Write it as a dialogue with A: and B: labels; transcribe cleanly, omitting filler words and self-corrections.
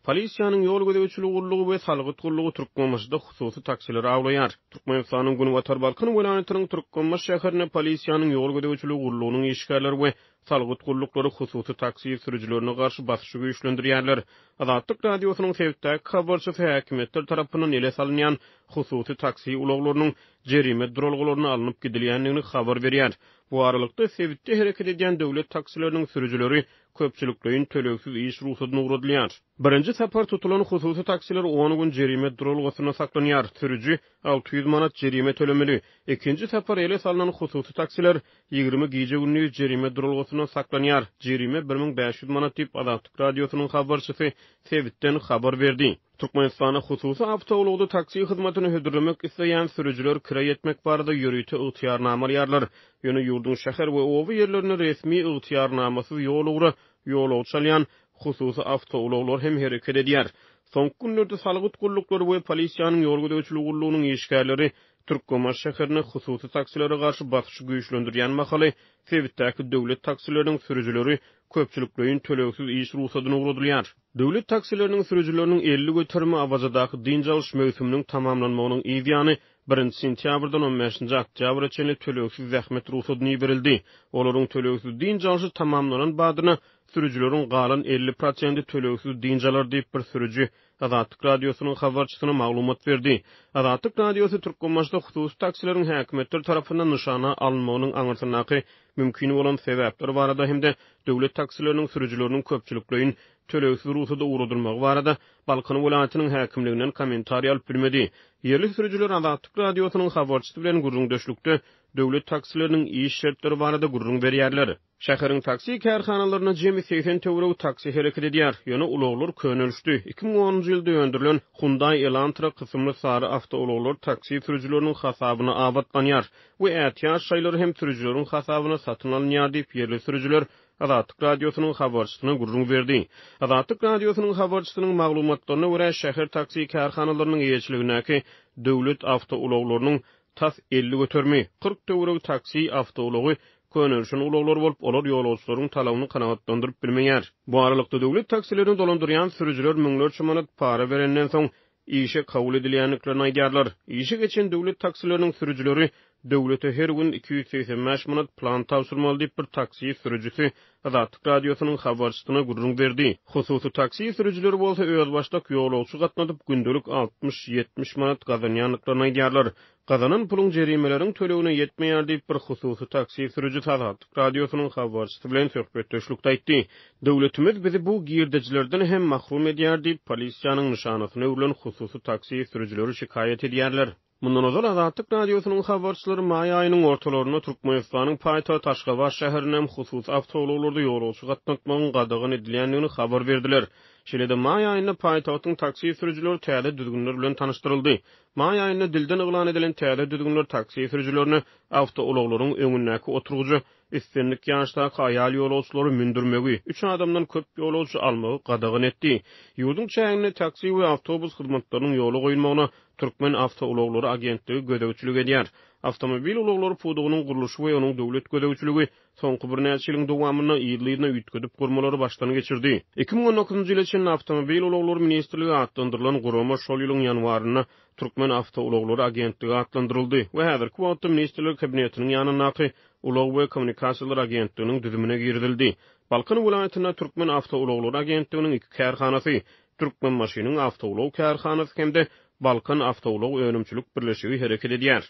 A: Polisiýanyň ýol gözegçiligi gullugy we salgyt gullugy Türkmenbaşyda hususy taksileri awlaýar. Türkmenistanyň günbatar Balkan welaýatynyň Türkmenbaşy şäherinde polisiýanyň ýol gözegçiligi gullugynyň işgärleri we salgyt gulluklary hususy taksi sürüjilerine garşy basyşy güýçlendirýärler. Azatlyk Radiosynyň sebitdäki habarçysy häkimiýetler tarapyndan ele salynýan hususy taksi ulaglarynyň jerime duralgalaryna alnyp gidilýändigini habar berýär. Bu aralykda, sebitde hereket edýän döwlet taksileriniň sürüjileri köpçülikleýin tölegsiz iş rugsadyna ugradylýar. Birinji sapar tutulan hususy taksiler on gün jerime duralgasynda saklanýar, sürüji 600 manat jerime tölemeli. Ikinji sapar ele salnan hususy taksiler 20 gije-gündiz jerime duralgasynda saklanýar, jerime 1500 manat diýip, Azatlyk Radiosynyň habarçysy sebitden habar berdi. Türkmenistanda hususy awtoulagda taksi hyzmatyny hödürlemek isleýän sürüjiler kireý etmek barada ýörite ygtyýarnama alýarlar. Ýöne ýurduň şäher we oba ýerlerinde resmi ygtyýarnamasyz ýol ugra ýolagçy alýan hususy awtoulaglar hem hereket edýär. Soňky günlerde salgyt gulluklary we polisiýanyň ýol gözegçiligi gullugynyň işgärleri Türkmenbaşy şäherinde hususy taksilere garşy basyşy güýçlendirýän mahaly, sebitdäki döwlet taksileriniň sürüjileri köpçülikleýin tölegsiz iş rugsadyna ugradylýar. Döwlet taksileriniň sürüjileriniň 50 göterimi Awazadaky dynç alyş möwsüminiň tamamlanmagynyň yz ýany, birinji sentýabrdan on bäşinji oktýabra çenli tölegsiz zähmet rugsadyna iberildi. Olaryň tölegsiz dynç alşy tamamlanan badyna, sürüjileriň galan 50 prosenti tölegsiz dynç alar diýip, bir sürüji Azatlyk Radiosynyň habarçysyna maglumat berdi. Azatlyk Radiosy Türkmenbaşyda hususy taksileriň häkimiýetler tarapyndan nyşana alynmagynyň aňyrsyndaky mümkin bolan sebäpler barada hem-de döwlet taksileriniň sürüjileriniň köpçülikleýin tölegsiz rugsada ugradylmagy barada Balkan welaýatynyň häkimliginden kommentariý alyp bilmedi. Ýerli sürüjiler Azatlyk Radiosynyň habarçysy bilen gürrüňdeşlikde döwlet taksileriniň iş şertleri barada gürrüň berýärler. Şäheriň taksi kärhanalarynda jemi 80 töweregi taksi hereket edýär. Ýöne ulaglar könelişdi. 2010-njy ýylda öndürilen Hyundai Elantra kysymly sary awtoulaglar taksi sürüjileriniň hasabyna abatlanýar we ätiýaç şaýlary hem sürüjileriň hasabyna satyn alynýar diýip, ýerli sürüjiler Azatlyk Radiosynyň habarçysyna gürrüň berdi. Azatlyk Radiosynyň habarçysynyň maglumatlaryna görä, şäher taksi kärhanalarynyň eýeçiligindäki döwlet awtoulaglarynyň tas 50 göterimi, 40 töweregi taksi awtoulagy könelişen ulaglar bolup, olar ýolagçylaryň talabyny kanagatlandyryp bilmeýär. Bu aralykda, döwlet taksilerini dolandyrýan sürüjiler müňlerçe manat para berenden soň, işe kabul edilýändiklerini aýdýarlar. Işe geçen döwlet taksileriniň sürüjileri döwlete her gün 285 manat plan tabşyrmaly diýip, bir taksi sürüjisi Azatlyk Radiosynyň habarçysyna gürrüň berdi. Hususy taksi sürüjileri bolsa özbaşdak ýolagçy gatnadyp, gündelik altmyş-ýetmiş manat gazanýandyklaryny aýdýarlar. Gazanan puluň jerimeleriň tölegine ýetmeýär diýip, bir hususy taksi sürüjisi Azatlyk Radiosynyň habarçysy bilen söhbetdeşlikde aýtdy. Döwletimiz bizi bu girdejilerden hem mahrum edýär diýip, polisiýanyň nyşanasyna öwrülen hususy taksi sürüjileri şikaýat edýärler. Mundan ozal Azatlyk Radiosynyň habarçylary maý aýynyň ortalarynda Türkmenistanyň paýtagty Aşgabat şäherinde hem hususy awtoulaglarda ýolagçy gatnatmagyň gadagan edilýändigini habar berdiler. Şeýle-de maý aýynda paýtagtyň taksi sürüjileri täze düzgünler bilen tanyşdyryldy. Maý aýynda dilden yglan edilen täze düzgünler taksi sürüjilerine awtoulaglaryň öňündäki oturgyja islendik ýaşdaky aýal ýolagçylary mündürmegi, üç adamdan köp ýolagçy almagy gadagan etdi. Ýurduň çäginde taksi we awtobus hyzmatlarynyň ýola goýulmagyna Türkmen awtoulaglary agentligi gözegçilik edýär. Awtomobil ulaglary pudagynyň gurluşy we onuň döwlet gözegçiligi soňky birnäçe ýylyň dowamynda yzly-yzyna üýtgedip gurmalary başdan geçirdi. 2019-njy ýyla çenli Awtomobil ulaglary ministrligi atlandyrylan gurama şol ýylyň ýanwarynda Türkmen awtoulaglary agentligi atlandyryldy we häzirki wagtda Ministrler Kabinetiniň ýanyndaky Ulag we kommunikasiýalar agentliginiň düzümine girizildi. Balkan welaýatynda Türkmen awtoulaglary agentliginiň iki kärhanasy, Türkmenbaşynyň awtoulag kärhanasy hem-de Balkan awtoulag önümçilik birleşigi hereket edýär.